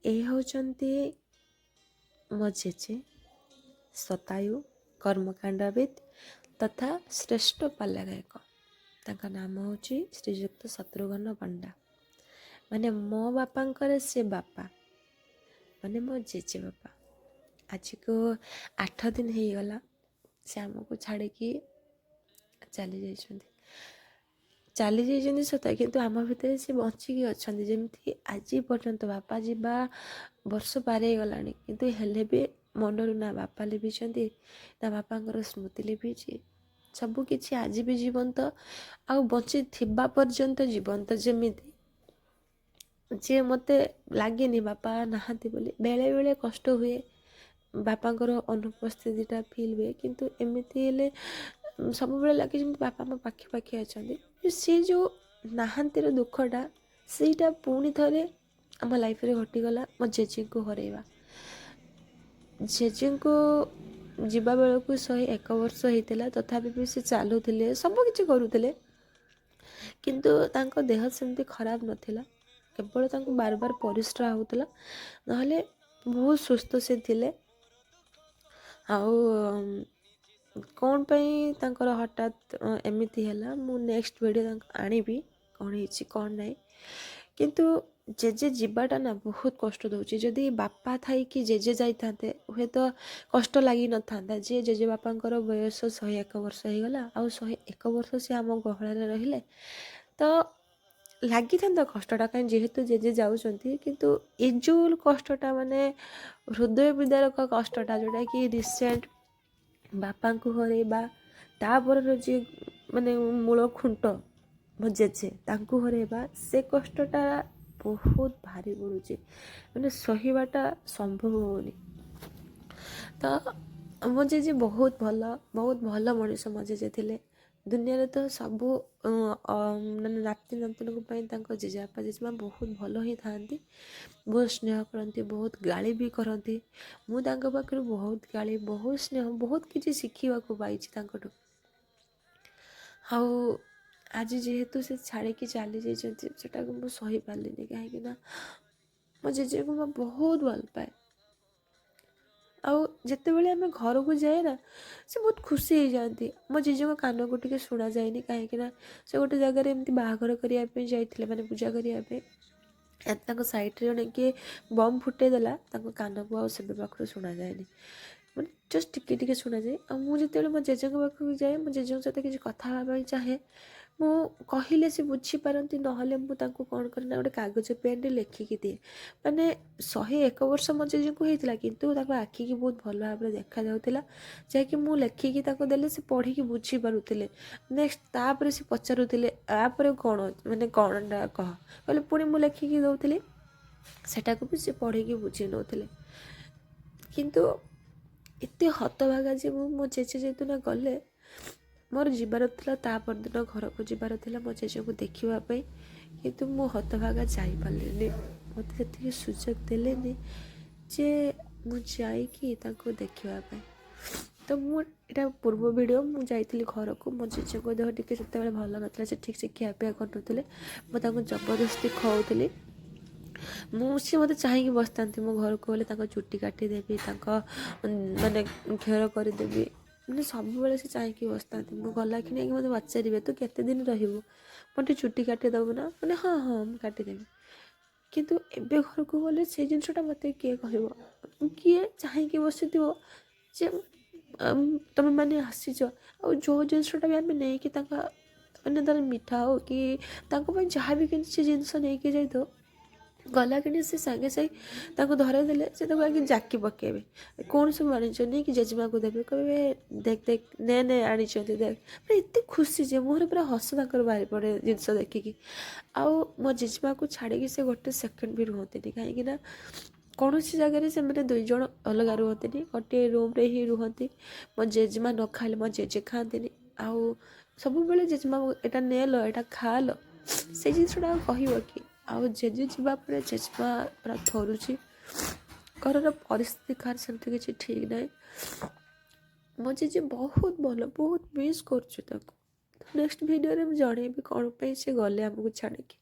ଏ ହେଉଛନ୍ତି ମୋ ଜେଜେ, ଶତାୟୁ କର୍ମକାଣ୍ଡବିତ୍ ତଥା ଶ୍ରେଷ୍ଠ ପାଲା ଗାୟକ। ତାଙ୍କ ନାମ ହେଉଛି ଶ୍ରୀଯୁକ୍ତ ଶତ୍ରୁଘ୍ନ ପଣ୍ଡା। ମାନେ ମୋ ବାପାଙ୍କର ସେ ବାପା, ମାନେ ମୋ ଜେଜେ ବାପା। ଆଜିକୁ 8 ଦିନ ହେଇଗଲା ସେ ଆମକୁ ଛାଡ଼ିକି ଚାଲି ଯାଇଛନ୍ତି। ଚାଲି ଯାଇଛନ୍ତି ସତ, କିନ୍ତୁ ଆମ ଭିତରେ ସେ ବଞ୍ଚିକି ଅଛନ୍ତି। ଯେମିତି ଆଜି ପର୍ଯ୍ୟନ୍ତ ବାପା ଯିବା ବର୍ଷ ପାର ହେଇଗଲାଣି, କିନ୍ତୁ ହେଲେ ବି ମନରୁ ନା ବାପା ଲିଭିଛନ୍ତି ନା ବାପାଙ୍କର ସ୍ମୃତି ଲିଭିଛି। ସବୁକିଛି ଆଜି ବି ଜୀବନ୍ତ, ଆଉ ବଞ୍ଚିଥିବା ପର୍ଯ୍ୟନ୍ତ ଜୀବନ୍ତ। ଯେମିତି ଯିଏ ମୋତେ ଲାଗେନି ବାପା ନାହାନ୍ତି ବୋଲି। ବେଳେବେଳେ କଷ୍ଟ ହୁଏ, ବାପାଙ୍କର ଅନୁପସ୍ଥିତିଟା ଫିଲ୍ ହୁଏ, କିନ୍ତୁ ଏମିତି ହେଲେ ସବୁବେଳେ ଲାଗେ ଯେମିତି ବାପା ମୋ ପାଖେ ପାଖେ ଅଛନ୍ତି। ସେ ଯେଉଁ ନାହାନ୍ତିର ଦୁଃଖଟା, ସେଇଟା ପୁଣି ଥରେ ଆମ ଲାଇଫ୍ରେ ଘଟିଗଲା ମୋ ଜେଜେଙ୍କୁ ହରେଇବା। ଜେଜେଙ୍କୁ ଯିବା ବେଳକୁ 101 ବର୍ଷ ହେଇଥିଲା, ତଥାପି ବି ସେ ଚାଲୁଥିଲେ, ସବୁ କିଛି କରୁଥିଲେ, କିନ୍ତୁ ତାଙ୍କ ଦେହ ସେମିତି ଖରାପ ନଥିଲା। କେବଳ ତାଙ୍କୁ ବାର ବାର ପରିସ୍ରା ହେଉଥିଲା, ନହେଲେ ବହୁତ ସୁସ୍ଥ ସେ ଥିଲେ। ଆଉ କ'ଣ ପାଇଁ ତାଙ୍କର ହଠାତ୍ ଏମିତି ହେଲା, ମୁଁ ନେକ୍ସଟ ଭିଡ଼ିଓ ତାଙ୍କୁ ଆଣିବି, କ'ଣ ହେଇଛି କ'ଣ ନାହିଁ। କିନ୍ତୁ ଜେଜେ ଯିବାଟା ନା ବହୁତ କଷ୍ଟ ଦେଉଛି। ଯଦି ବାପା ଥାଇକି ଜେଜେ ଯାଇଥାନ୍ତେ, ହୁଏତ କଷ୍ଟ ଲାଗିନଥାନ୍ତା। ଯେ ଜେଜେ ବାପାଙ୍କର ବୟସ 101 ବର୍ଷ ହେଇଗଲା, ଆଉ 101 ବର୍ଷ ସେ ଆମ ଗହଳରେ ରହିଲେ, ତ ଲାଗିଥାନ୍ତା କଷ୍ଟଟା, କାହିଁ ଯେହେତୁ ଜେଜେ ଯାଉଛନ୍ତି। କିନ୍ତୁ ଏ ଯେଉଁ କଷ୍ଟଟା, ମାନେ ହୃଦୟ ବିଦାରକ କଷ୍ଟଟା, ଯେଉଁଟାକି ରିସେଣ୍ଟ ବାପାଙ୍କୁ ହରେଇବା, ତାପରର ଯିଏ ମାନେ ମୂଳ ଖୁଣ୍ଟ ମୋ ଜେଜେ, ତାଙ୍କୁ ହରେଇବା, ସେ କଷ୍ଟଟା ବହୁତ ଭାରି ପଡ଼ୁଛି, ମାନେ ସହିବାଟା ସମ୍ଭବ ହେଉନି। ତ ମୋ ଜେଜେ ବହୁତ ଭଲ, ବହୁତ ଭଲ ମଣିଷ ମୋ ଜେଜେ ଥିଲେ। ଦୁନିଆରେ ତ ସବୁ ମାନେ ନାତି ନାତୁଣୀଙ୍କ ପାଇଁ ତାଙ୍କ ଜେଜେବାପା ଜେଜେମା ବହୁତ ଭଲ ହିଁ ଥାଆନ୍ତି। ବହୁତ ସ୍ନେହ କରନ୍ତି, ବହୁତ ଗାଳି ବି କରନ୍ତି। ମୁଁ ତାଙ୍କ ପାଖରୁ ବହୁତ ଗାଳି, ବହୁତ ସ୍ନେହ, ବହୁତ କିଛି ଶିଖିବାକୁ ପାଇଛି ତାଙ୍କଠୁ। ଆଉ ଆଜି ଯେହେତୁ ସେ ଛାଡ଼ିକି ଚାଲି ଯାଇଛନ୍ତି, ସେଟାକୁ ମୁଁ ସହିପାରିଲିନି, କାହିଁକି ନା ମୋ ଜେଜେକୁ ମୁଁ ବହୁତ ଭଲ ପାଏ। ଆଉ ଯେତେବେଳେ ଆମେ ଘରକୁ ଯାଏ ନା, ସେ ବହୁତ ଖୁସି ହେଇଯାଆନ୍ତି। ମୋ ଜେଜେଙ୍କ କାନକୁ ଟିକେ ଶୁଣାଯାଏନି, କାହିଁକି ନା ସେ ଗୋଟେ ଜାଗାରେ ଏମିତି ବାହାଘର କରିବା ପାଇଁ ଯାଇଥିଲେ, ମାନେ ପୂଜା କରିବା ପାଇଁ, ତାଙ୍କ ସାଇଡ଼୍ରେ ଜଣେ କିଏ ବମ୍ ଫୁଟେଇ ଦେଲା, ତାଙ୍କ କାନକୁ ଆଉ ସେବେ ପାଖରୁ ଶୁଣାଯାଏନି, ମାନେ ଜଷ୍ଟ ଟିକେ ଟିକେ ଶୁଣାଯାଏ। ଆଉ ମୁଁ ଯେତେବେଳେ ମୋ ଜେଜେଙ୍କ ପାଖକୁ ଯାଏ, ମୋ ଜେଜେଙ୍କ ସହିତ କିଛି କଥା ହେବା ପାଇଁ ଚାହେଁ, ମୁଁ କହିଲେ ସେ ବୁଝିପାରନ୍ତି, ନହେଲେ ମୁଁ ତାଙ୍କୁ କ'ଣ କରେ ନା ଗୋଟେ କାଗଜ ପେନ୍ରେ ଲେଖିକି ଦିଏ। ମାନେ 101 ବର୍ଷ ମୋ ଜେଜେଙ୍କୁ ହେଇଥିଲା, କିନ୍ତୁ ତାଙ୍କ ଆଖିକି ବହୁତ ଭଲ ଭାବରେ ଦେଖାଯାଉଥିଲା, ଯାହାକି ମୁଁ ଲେଖିକି ତାଙ୍କୁ ଦେଲେ ସେ ପଢ଼ିକି ବୁଝିପାରୁଥିଲେ। ନେକ୍ସଟ ତାପରେ ସେ ପଚାରୁଥିଲେ, ତାପରେ କ'ଣ, ମାନେ କ'ଣଟା କହ କହିଲେ, ପୁଣି ମୁଁ ଲେଖିକି ଦେଉଥିଲି, ସେଟାକୁ ବି ସେ ପଢ଼ିକି ବୁଝି ନେଉଥିଲେ। କିନ୍ତୁ ଏତେ ହତଭାଗା ଯେ ମୁଁ ମୋ ଜେଜେ ଯେଦିନ ଗଲେ, ମୋର ଯିବାର ଥିଲା ତା ପରଦିନ ଘରକୁ ଯିବାର ଥିଲା ମୋ ଜେଜେଙ୍କୁ ଦେଖିବା ପାଇଁ, କିନ୍ତୁ ମୁଁ ହତଭାଗା ଯାଇପାରିଲିନି। ମୋତେ ସେତିକି ସୁଯୋଗ ଦେଲେନି ଯେ ମୁଁ ଯାଇକି ତାଙ୍କୁ ଦେଖିବା ପାଇଁ। ତ ମୁଁ ଏଇଟା ପୂର୍ବ ଭିଡ଼ିଓ, ମୁଁ ଯାଇଥିଲି ଘରକୁ। ମୋ ଜେଜେଙ୍କ ଦେହ ଟିକେ ସେତେବେଳେ ଭଲ ନଥିଲା, ସେ ଠିକ୍ ସେ ଖିଆପିଆ କରୁନଥିଲେ, ମୁଁ ତାଙ୍କୁ ଜବରଦସ୍ତି ଖୁଆଉଥିଲି। ମୁଁ ସେ ମୋତେ ଚାହିଁକି ବସିଥାନ୍ତି, ମୋ ଘରକୁ ଗଲେ ତାଙ୍କ ଚୁଟି କାଟିଦେବି, ତାଙ୍କ ମାନେ କ୍ଷୌର କରିଦେବି, ମାନେ ସବୁବେଳେ ସେ ଚାହିଁକି ବସିଥାନ୍ତି। ମୁଁ ଗଲାକ୍ଷଣି ଆଗେ ମୋତେ ପଚାରିବେ, ତୁ କେତେ ଦିନ ରହିବୁ, ମୋର ଟିକେ ଚୁଟି କାଟିଦେବୁ ନା? ମାନେ ହଁ ହଁ, ମୁଁ କାଟିଦେବି। କିନ୍ତୁ ଏବେ ଘରକୁ ଗଲେ ସେ ଜିନିଷଟା ମୋତେ କିଏ କହିବ? କିଏ ଚାହିଁକି ବସିଥିବ ଯେ ତୁମେମାନେ ଆସିଛ? ଆଉ ଯେଉଁ ଜିନିଷଟା ବି ଆମେ ନେଇକି ତାଙ୍କ ମାନେ ଧର ମିଠା ହଉ କି ତାଙ୍କ ପାଇଁ ଯାହା ବି କିଛି ଜିନିଷ ନେଇକି ଯାଇଥାଉ, ଗଲାକ୍ଷଣି ସେ ସାଙ୍ଗେ ସାଙ୍ଗେ ତାଙ୍କୁ ଧରେଇଦେଲେ ସେ ତାକୁ ଆଗେ ଜାକି ପକାଇବେ, କ'ଣ ସବୁ ଆଣିଛ, ନେଇକି ଜେଜେମାକୁ ଦେବେ, କହିବେ ଦେଖ ଦେଖ, ନେ ନେ ଆଣିଛନ୍ତି ଦେଖ। ମାନେ ଏତେ ଖୁସି ଯେ ମୁହଁରେ ପୁରା ହସ ତାଙ୍କର ବାହାରି ପଡ଼େ ଜିନିଷ ଦେଖିକି। ଆଉ ମୋ ଜେଜେମାକୁ ଛାଡ଼ିକି ସେ ଗୋଟେ ସେକେଣ୍ଡ ବି ରୁହନ୍ତିନି, କାହିଁକିନା କୌଣସି ଜାଗାରେ ସେମାନେ ଦୁଇ ଜଣ ଅଲଗା ରୁହନ୍ତିନି, ଗୋଟିଏ ରୁମ୍ରେ ହିଁ ରୁହନ୍ତି। ମୋ ଜେଜେମା ନ ଖାଇଲେ ମୋ ଜେଜେ ଖାଆନ୍ତିନି। ଆଉ ସବୁବେଳେ ଜେଜେମା ଏଇଟା ନେଲୋ, ଏଇଟା ଖାଆଲୋ, ସେଇ ଜିନିଷଟା ଆଉ କହିବ କି? ଆଉ ଜେଜେ ଯିବା ପରେ ଜେଜେମା ପୁରା ଥରୁଛି। ଘରର ପରିସ୍ଥିତି କାହାର ସେମିତି କିଛି ଠିକ୍ ନାହିଁ। ମୋ ଜେଜେ ବହୁତ ଭଲ, ବହୁତ ମିସ୍ କରୁଛୁ ତାକୁ। ନେକ୍ସଟ ଭିଡ଼ିଓରେ ମୁଁ ଜଣେଇବି କ'ଣ ପାଇଁ ସେ ଗଲେ ଆମକୁ ଛାଡ଼ିକି।